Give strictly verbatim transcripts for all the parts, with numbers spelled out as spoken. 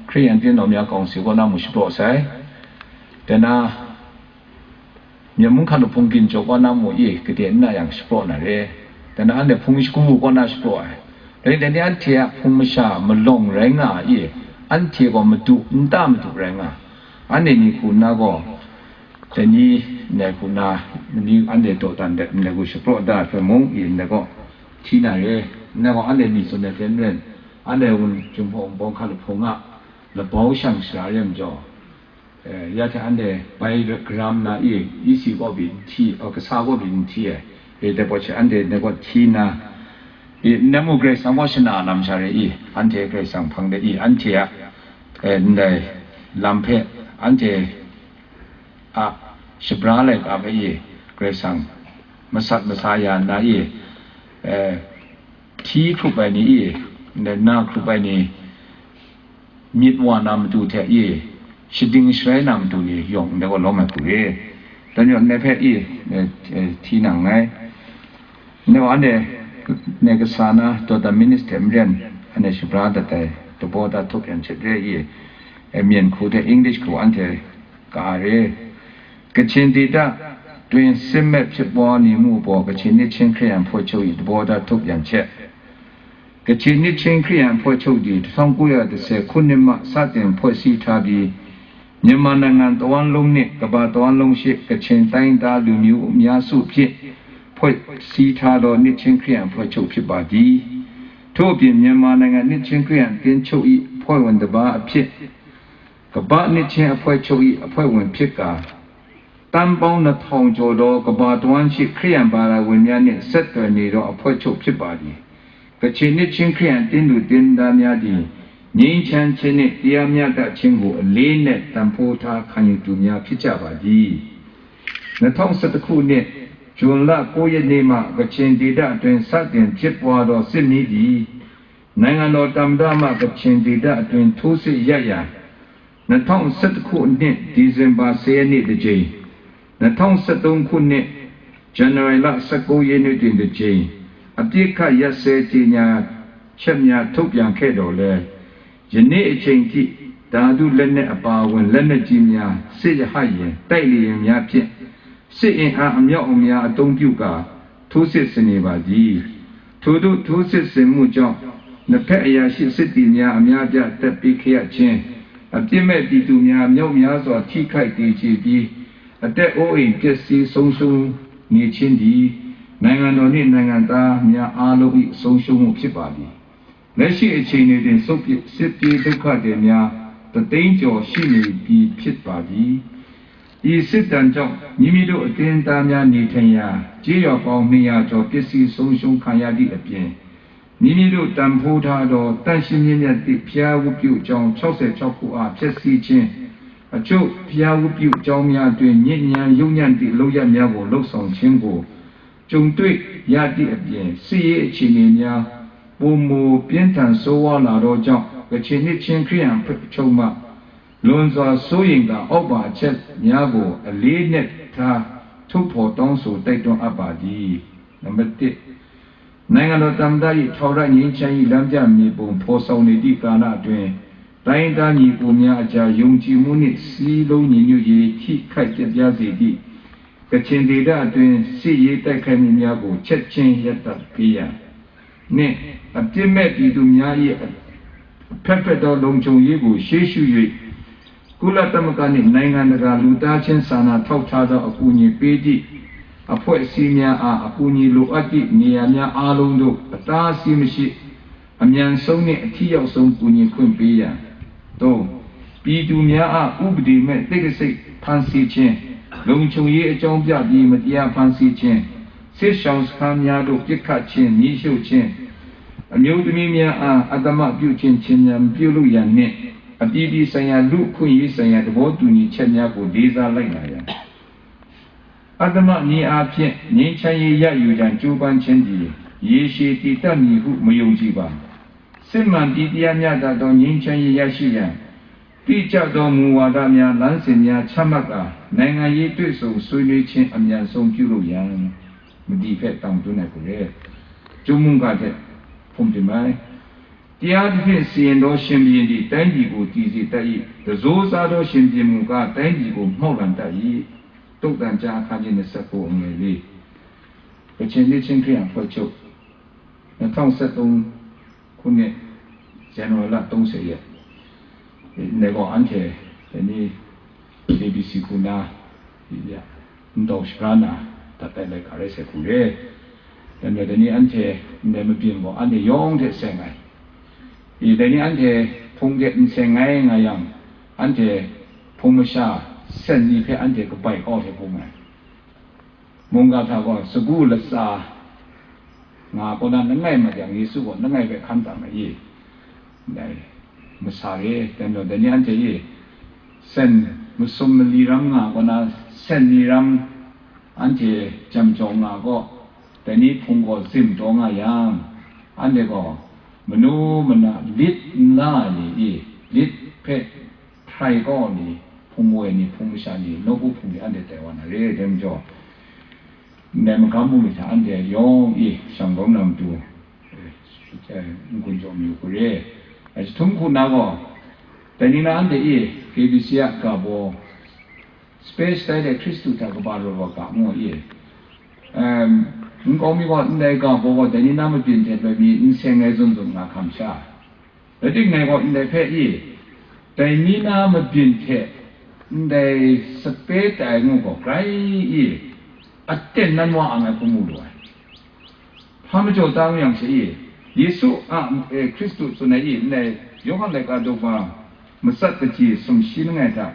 Hkristu yan hpyi nawm ya kawng si kaw na mu shapraw sai. Dai na, myen mung hkan hpung ginjaw kaw na mu i gade n na yang shapraw na re. Dai na, anhte hpung shagu kaw na shapraw ai. Rai dai ni, anhte a hpung masha malawng rai nga ai i, anhte gaw madu, nta madu rai nga. Anhte ni hku nna gaw, dai ni ndai hku nna, ni anhte dawdan dat ndai hku shapraw da ai hpe mung i, ndai gaw hti na re. Ndai gaw anhte ni tsun ai hte maren, anhte wun Jinghpaw Wunpawng hkan hpung a labau shang shara re ai majaw, eh, ya hte anhte bai gram na i, isi kaw pyi n hti, oh, kasa kaw pyi n hti ai, e, dai pawt she anhte ndai gaw hti nna, i, ndai mu Karai Kasang kaw shana lam sha re i, anhte Karai Kasang hpang de i, anhte a, eh, ndai lam hpe anhte a shabra laika hpe i, Karai Kasang masat masa ya nna i, eh, hti hkrup ai ni i, ndai na hkrup ai ni, myit wa na matu hte i, shading sharai na matu ni yawng ndai gaw lawm ai hku re. Dan yawng ndai hpe i, eh, eh, hti nang nngai. Ndai gaw anhte, ndai kasa na dawdan minister maren, anhte shabra dat ai dabaw da htup yan hte re i, eh, myen hku hte English hku anhte ka re. Kachin dida tun sin met hpyit wa ni mu baw, Kachin Nit Hpyi Hkristu yan hpoi chuk i dabaw da htup yan hte. Kachin Nit Hpyi Hkristu yan hpoi chuk di, 1919 ခုနှစ် မှ စတင်ဖွဲ့စည်းထားပြီး မြန်မာနိုင်ငံတစ်ဝန်းလုံးနှင့် ကမ္ဘာတစ်ဝန်းလုံးရှိ ကချင်တိုင်းရင်းသားလူမျိုးအများစုအဖြစ် ဖွဲ့စည်းထားသော နှစ်ချင်းခရစ်ယာန်အဖွဲ့ချုပ်ဖြစ်ပါသည်။ ထို့အပြင် မြန်မာနိုင်ငံ နှစ်ချင်းခရစ်ယာန်အသင်းချုပ်၏ အဖွဲ့ဝင်တစ်ပါးအဖြစ် ကမ္ဘာ့နှစ်ချင်းအဖွဲ့ချုပ်၏ အဖွဲ့ဝင်ဖြစ်ကာ သန်းပေါင်း နှစ်ထောင်ကျော်သော ကမ္ဘာတစ်ဝန်းရှိ ခရစ်ယာန်ဘာသာဝင်များနှင့် ဆက်သွယ်နေသော အဖွဲ့ချုပ်ဖြစ်ပါသည်။ ကချင်နှစ်ချင်းခရစ်ယာန်အသင်းသူအသင်းသားများသည် ငြိမ်းချမ်းခြင်းနှင့် တရားမျှတခြင်းကို အလေးအနက်တန်ဖိုးထား ခံယူသူများဖြစ်ကြပါသည်။ နှစ်ထောင်ဆယ့်တစ်ခုနှစ် ဇွန်လကိုးရက်နေ့မှ ကချင်ဒေသအတွင်း စတင်ဖြစ်ပွားသော စစ်မီးသည် နိုင်ငံတော်သမ္မတမှ ကချင်ဒေသအတွင်း ထိုးစစ်ရပ်ရန် နှစ်ထောင်ဆယ့်တစ်ခုနှစ် ဒီဇင်ဘာဆယ်ရက်နေ့တစ်ကြိမ်၊ နှစ်ထောင်ဆယ့်သုံးခုနှစ် ဇန်နဝါရီလ ဆယ့်ကိုးရက်နေ့တွင်တစ်ကြိမ် အပစ်အခတ်ရပ်စဲကြေညာချက်များ ထုတ်ပြန်ခဲ့သော်လည်း ယနေ့အချိန်ထိ ဓာတုလက်နက်အပါအဝင် လက်နက်ကြီးများ၊ စစ်ရဟတ်ယာဉ်၊ တိုက်လေယာဉ်များဖြင့် စစ်အင်အားအမြောက်အများ အသုံးပြုကာ ထိုးစစ်ဆင်နေပါသည်။ ထိုသို့ထိုးစစ်ဆင်မှုကြောင့် နှစ်ဖက်အရာရှိစစ်သည်များ အများအပြား အသက်ပေးခဲ့ရခြင်း၊ အပြစ်မဲ့ပြည်သူများ မြောက်များစွာ ထိခိုက်သေကြေပြီး အသက်အိုးအိမ် ပျက်စီးဆုံးရှုံးနေခြင်းသည် နိုင်ငံတော်နှင့် နိုင်ငံသားများအားလုံး၏ ဆုံးရှုံးမှုဖြစ်ပါသည်။ လက်ရှိအခြေအနေတွင် စစ်ပြေးဒုက္ခသည်များ တစ်သိန်းကျော်ရှိနေပြီဖြစ်ပါသည်။ ဤစစ်ဒဏ်ကြောင့် မိမိတို့အသင်းသားများနေထိုင်ရာ ကျေးရွာပေါင်း နှစ်ရာကျော် ပျက်စီးဆုံးရှုံးခံရသည့်အပြင် မိမိတို့တန်ဖိုးထားသော သန့်ရှင်းမြတ်သည့် ဘုရားဝတ်ပြုအကျောင်း ခြောက်ဆယ့်ခြောက်ခုအား ဖျက်ဆီးခြင်း၊ အချို့ဘုရားဝတ်ပြုအကျောင်းများအတွင်း ညစ်ညမ်းယုတ်ညံ့သည့် လုပ်ရပ်များကို လုပ်ဆောင်ခြင်းကို ကြုံတွေ့ရသည့်အပြင် စစ်ရေးအခြေအနေများ ပိုမိုပြင်းထန်ဆိုးဝါးလာသောကြောင့် ကချင်နှစ်ခြင်းခရစ်ယာန်အဖွဲ့ချုပ်မှ လွန်စွာစိုးရိမ်ကာ အောက်ပါအချက်များကို အလေးအနက်ထား ထုတ်ဖော်တောင်းဆို တိုက်တွန်းအပ်ပါသည်။ နံပါတ်တစ်၊ နိုင်ငံတော်သမ္မတ၏ ထာဝရငြိမ်းချမ်းရေးလမ်းပြမြေပုံ ဖော်ဆောင်နေသည့်ကာလအတွင်း တိုင်းရင်းသားညီအစ်ကိုများအကြား ယုံကြည်မှုနှင့် စည်းလုံးညီညွတ်ရေး ထိခိုက်ပျက်ပြားစေသည့် ကချင်ဒေသအတွင်း စစ်ရေးတိုက်ခိုက်မှုများကို ချက်ချင်းရပ်တန့်ပေးရန်နှင့် အပြစ်မဲ့ပြည်သူများ၏ အဖက်ဖက်သော လုံခြုံရေးကို ရှေ့ရှု၍ ကုလသမဂ္ဂနှင့် နိုင်ငံတကာ လူသားချင်းစာနာထောက်ထားသော အကူအညီပေးသည့် အဖွဲ့အစည်းများအား အကူအညီလိုအပ်သည့် နေရာများအားလုံးသို့ အတားအဆီးမရှိ အမြန်ဆုံးနှင့် အထိရောက်ဆုံး ကူညီခွင့်ပေးရန်၊ သုံး၊ ပြည်သူများအား ဥပဒေမဲ့ တိတ်တဆိတ် ဖမ်းဆီးခြင်း၊ လုံခြုံရေးအကြောင်းပြပြီး မတရားဖမ်းဆီးခြင်း၊ စစ်ရှောင်စခန်းများသို့ ပစ်ခတ်ခြင်း၊ မီးရှို့ခြင်း၊ အမျိုးသမီးများအား အဓမ္မပြုကျင့်ခြင်းများ မပြုလုပ်ရန်နှင့် အပြည်ပြည်ဆိုင်ရာ လူ့အခွင့်အရေးဆိုင်ရာ သဘောတူညီချက်များကို လေးစားလိုက်နာရန်၊ အဓမ္မနည်းအားဖြင့် ငြိမ်းချမ်းရေးရယူရန် ကြိုးပမ်းခြင်းသည် ရေရှည်တည်တံ့မည်ဟု မယုံကြည်ပါ။ စစ်မှန်ပြီး တရားမျှတသော ငြိမ်းချမ်းရေးရရှိရန် တိကျသောမူဝါဒများ၊ လမ်းစဉ်များ ချမှတ်ကာ နိုင်ငံရေးတွေ့ဆုံဆွေးနွေးခြင်း အမြန်ဆုံးပြုလုပ်ရန် မတည်ဖက်တောင်းတွန်းနိုင်ကိုလည်း ကျုံးမုန်းကားတဲ့ ဖုံးတင်ပါ တရားသဖြင့် စီရင်သော ရှင်ဘုရင်သည် တိုင်းပြည်ကို တည်စေတတ်၏။ တန်ဇိုးစားသော ရှင်ဘုရင်မူကား တိုင်းပြည်ကို မှောက်လှန်တတ်၏။ တုတ်တန်ကြားအခန်းကြီး နှစ်ဆယ့်ကိုး အငယ်လေး။ ကချင်နှစ်ခြင်းခရစ်ယာန်အဖွဲ့ချုပ် နှစ်ထောင့်ဆယ့်သုံးခုနှစ် ဇန်နဝါရီလ သုံးဆယ်ရက်နေ့က အန်ထေ တနည်း K B C ခုန Ndawng Shabrana တတ်တဲ့ လက်ခါရဲ ဆက်ခုရဲ ဒါပေမဲ့ တနည်း အန်ထေ နယ်မပြင်ပေါ် အန်ထေ ရုံးထက် ဆယ်ငါး ဒီတနည်း အန်ထေ ဖုန်ကက် ဆယ်ငါး ငါး ယံ အန်ထေ ဖုန်မရှာ ဆယ်နှစ် ဖက် အန်ထေ ကပိုင် အောက်ထေ ဖုန်ငါ မုန်က ထ ကော စကူး လစာ ငါ ကော န နငိုက် မကျန် ယေရှု ကော နငိုက် ဖက် ခမ်းတံ မ ယီ ဒဲ မဆာ ရဲ တန်တော့ တနည်း အန်ထေ ယီ ဆယ် မစုံ မလီ ရမ်း ငါ ကော န ဆယ်နှစ် ရမ်း အန်ထေ ကြံကြော် ငါ ကော တနည်း ဖုန် ကော ဇင် တော် ငါ ယံ အန်ထေ ကော မနူမန လစ် မလာ နီ ယီ လစ် ဖက် hkrai kaw ni, hpung woi ni, hpung masha ni, nawku hpung ni anhte tai wa na re, dai majaw, ndai magam bungli hta anhte yawng e shang rawng na matu, eh, n-gun jaw mayu hku re. Jahtum hku na gaw, dai ni na anhte e K B C a ga baw, sape shatai de Hkristu hta kaba rawt wa ga ngu e, em, nkau mi gaw ndai ga baw gaw dai ni na mabyin hte loi mi n seng ai zawn zawn nga hkam sha. Rai timung, ngai gaw ndai hpe i, dai ni na mabyin hte ndai sape tai ngu gaw grai i, aten nan wa ang ai hku mu lu ai. Hpa majaw ta ngu yang she i, Yesu a, e, Hkristu tsun ai i, ndai Yawhan laika daw wa matsat kaji sumshi langai hta,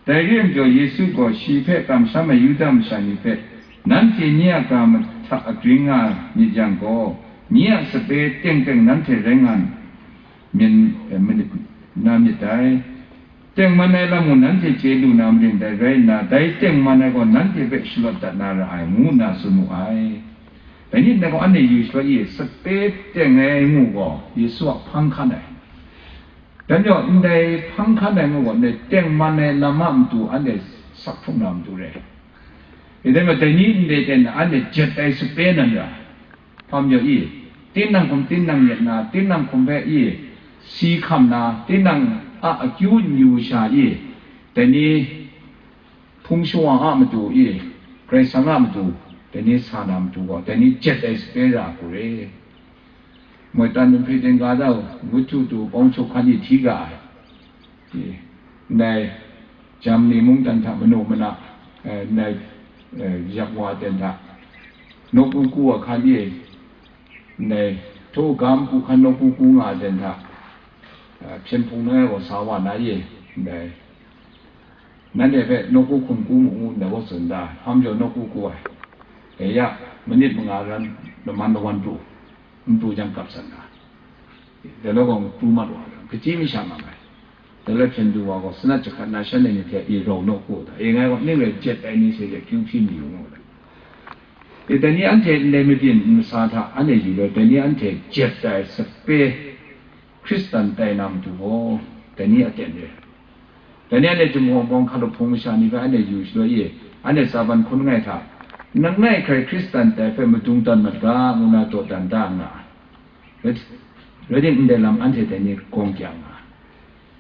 dai re ai majaw, Yesu gaw shi hpe kamsham ai Yuda masha ni hpe, "Nanhte nye a ga mahta agring nga myit yang gaw, nye a sape teng teng nanhte rai nga myin, eh, myin na myit dai. Tengman ai lam mung nanhte chye lu na marin dai rai nna, dai tengman ai gaw nanhte hpe shalawt dat na ra ai," ngu nna tsun mu ai. Dai ni nna gaw anhte yu shalawt i, sape teng ai ngu gaw Yesu a hpang hkan ai. Dai majaw, ndai hpang hkan ai ngu gaw, ndai tengman ai lam a matu anhte sak hpung na matu re. E, dai majaw, dai ni ndai ten anhte jet ai sape nan ra. Hpa majaw i, tinang hkum tinang yet na, tinang hkum hpe i, si hkam na, tinang a akyu n yu sha i, dai ni hpung shawa a matu i, Karai Kasang a matu, dai ni sa na matu gaw, dai ni jet ai sape ra hku re. Moi tan nhpri dinga dau, ngut htu tu, pawng hkyu hkan ni hti ga ai. Ndai, Germany mungdan hta manu mana, eh, ndai, eh, yak wa ten hta, nawku ku wa hkan ni, ndai, htaw ga npu hkan nawku ku nga ten hta, eh, hpyen hpung na ai gaw sa wa na ye, ndai, nanhte hpe nawku hkum ku mu ngu ndai gaw tsun da, hpa majaw nawku ku ai. E ya, manit manga ran laman lawan pru, n pru jang kap san ga. Dai law gaw pru mat wa, kachyi masha nga ai. Dai law hpyen du wa gaw, sanat jahkrat na shanhte ni hte e rau nawku da. E ngai gaw ning rai jet ai ni hte e kyu hpyi mayu ngu da. E dai ni anhte ndai mabyin masa hta anhte yu law, dai ni anhte jet ai sape Hkristan tai na matu gaw, dai ni aten re. Dai ni anhte Jinghpaw bawng hkalup hpung masha ni hpe anhte yu shaloi e, anhte tsa ban hkun langai hta, "Langai hkrai Hkristan tai hpe madung tawn mat ga," ngu na dawdan da nga ai. Rai, rai timung, ndai lam anhte dai ni gawng kya nga ai.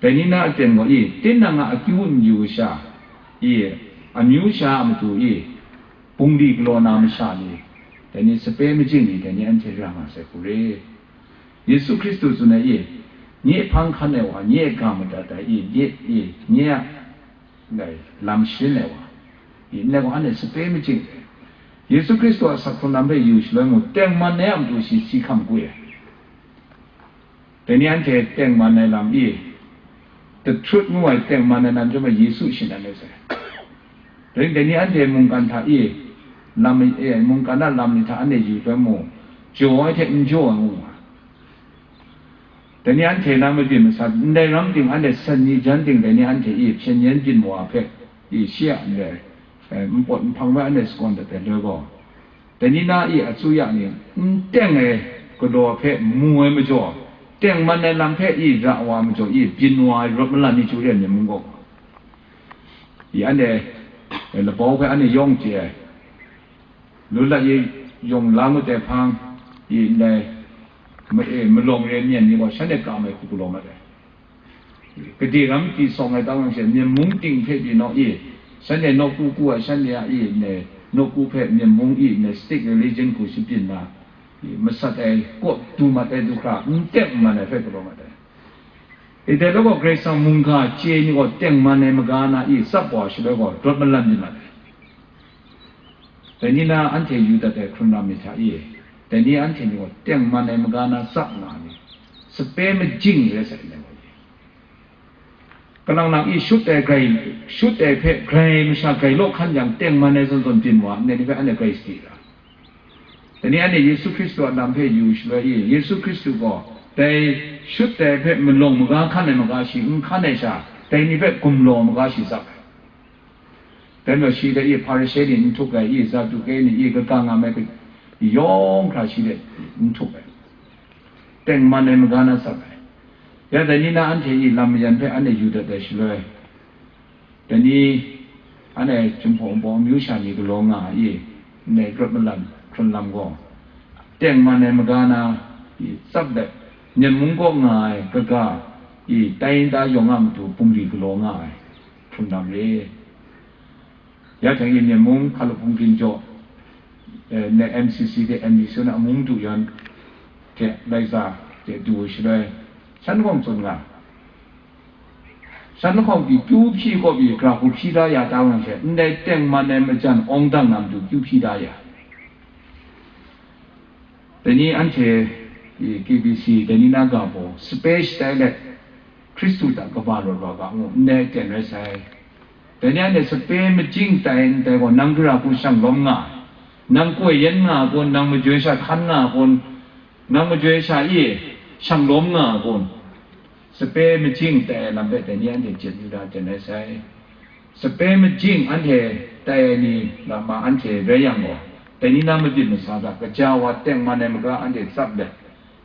Dai ni na aten gaw i, tinang a akyu n yu sha i, amyu sha a matu i, bungli galaw na masha ni, dai ni sape majing ni, dai ni anhte ra nga sai hku re. Yesu Hkristu tsun ai i, nye hpang hkan ai wa, nye ga madat ai i, nye, i, nye a, ndai, lam sharin ai wa, i, ndai gaw anhte sape majing re. Yesu Hkristu a sak hkrung lam hpe yu shaloi mung, tengman ai a matu shi si hkam hku e. Dai ni anhte tengman ai lam i, the truth ngu ai tengman ai lam chyawm ai Yesu shin ai rai sai. Dai, dai ni anhte mungkan hta i, lam, e, mungkan a lam ni hta anhte yu shaloi mung, jaw ai hte n jaw ai ngu nga. Dai ni anhte na mabyin masat, ndai ram ting anhte san ni jan ting dai ni anhte i hpyen yen byin wa hpe i shi a ndai, eh, npawt nhpang bai anhte sagawn dat ai loi gaw, dai ni na i asuya ni n teng ai galaw hpe mu ai majaw, tengman ai lam hpe i ra wa majaw i byin wa ai rawt malan ni chyu re ai myit mung gaw, i anhte, eh, labau hpe anhte yawng chye ai, lu lat i yawng la ngut ai hpang, i ndai, ma-, e, malawng re myen ni gaw shanhte kam ai hku galaw mat ai. Gade ram pyi sawng ai tang she, myen mung ting hpe pyi naw i, shanhte nawku ku ai shanhte a i, ne, nawku hpe myen mung i, ne, state religion hku shabyin na, i, masat ai, kaw du mat ai du hkra, n teng n man ai hpe galaw mat ai. I dai law gaw, Karai Kasang mungga chye ni gaw teng man ai maga na i tsap wa shaloi gaw, rawt malan myit mat ai. Dai ni na anhte yu dat ai hkrun lam myit hta i, dai ni anhte ni gaw teng man ai maga na tsap nga ai ni, sape majing rai sai nme gaw i. Kalang lang i shut ai grai, shut ai hpe grai masha grai law hkan yang teng man ai zawn zawn byin wa, ndai ni hpe anhte grai sadi ra. Dai ni anhte Yesu Hkristu a lam hpe yu shaloi i, Yesu Hkristu gaw dai shut ai hpe malawng maga hkan ai maga shi n hkan ai sha, dai ni hpe gumlau maga shi tsap ai. Dai majaw shi hte i Hparishe ni n htup ai, i Saduke ni, i kaga ngam ai ka-, yawng hkra shi hte n htup ai. Teng man ai maga na tsap ai. Ya dai ni na anhte i lam mayan hpe anhte yu dat ai shaloi, dai ni anhte Jinghpaw Wunpawng amyu sha ni galaw nga ai i, ndai rawt malan hkrun lam gaw, teng man ai maga na i tsap let, myen mung kaw nga ai kaga i tai nta yawng a matu bungli galaw nga ai hkrun lam re. Ya hte i myen mung hkalup hpungdim jaw, eh, ne M C C de M D C na mung du yan hte laika hte du ai shaloi, shan hkawng tsun nga. Shan hkawng pyi kyu hpyi kaw pyi gra hku hpyi da ya ta yang she, ndai teng man ai majan awng dang na matu kyu hpyi da ya. Dai ni anhte i K B C, dai ni na ga baw, sape shatai let, Hkristu hta kaba rawt wa ga ngu, ndai aten rai sai. Dai ni anhte sape majing tai ndai gaw, nang gara hku shang lawm nga ai, nang koi yen nga ai kun, nang majoi sha hkan nga ai kun, nang majoi sha e shang lawm nga ai kun, sape majing tai ai lam hpe dai ni anhte jet yu da aten rai sai. Sape majing anhte tai ai ni lam ma anhte rai yang gaw, dai ni na mabyin masa hta kaja wa teng man ai maga anhte tsap let,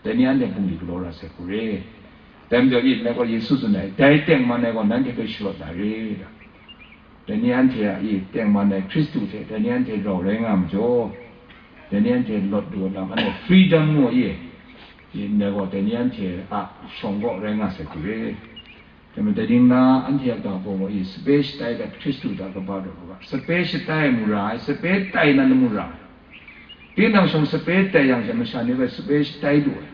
dai ni anhte bungli galaw ra sai hku re. Dai majaw i, ngai gaw Yesu tsun ai, dai teng man ai gaw nanhte hpe sharawt na re, dai ni anhte a i teng man ai Hkristu hte dai ni anhte rau rai nga majaw, dai ni anhte lawt lu ai lam anhte freedom ngu i, i ndai gaw dai ni anhte a shawng kaw rai nga sai hku re. Dai majaw dai ni na anhte a ga baw gaw i, sape shatai dat Hkristu hta kaba rawt u ga, sape shatai mu ra ai, sape tai nan mu ra ai. Tinang shawng sape tai yang she masha ni hpe sape shatai lu ai.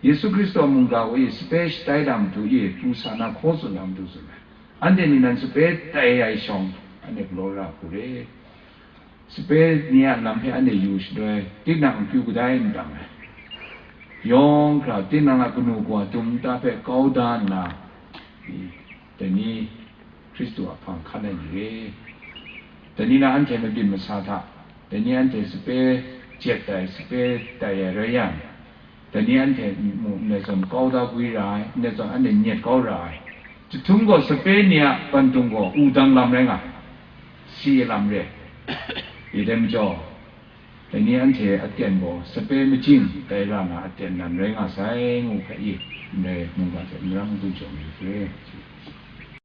Yesu Hkristu a mungga gaw i sape shatai da matu i, pru sa na hkaw tsun da matu tsun ai. Anhte ni nan sape tai ai shawng, anhte galaw ra hku re. Sape ni a lam hpe anhte yu shaloi, tinang akyu kadai n dang ai. Yawng hkra tinang a kanu kawa dum nta hpe kau da nna, i, dai ni Hkristu a hpang hkan ai ni re. Dai ni na anhte mabyin masa hta, dai ni anhte sape jet ai, sape tai ai rai yang, dai ni anhte mung ndai zawn kau da gwi ra ai, ndai zawn anhte nyet kau ra ai. Chyahtum gaw sape ni a bantung gaw wudang lam rai nga ai, si lam re. I dai majaw, dai ni anhte aten gaw sape majing tai ra na aten nan rai nga sai, ngu hpe i, ndai mungga hte n ram n gun jaw mayu hkre.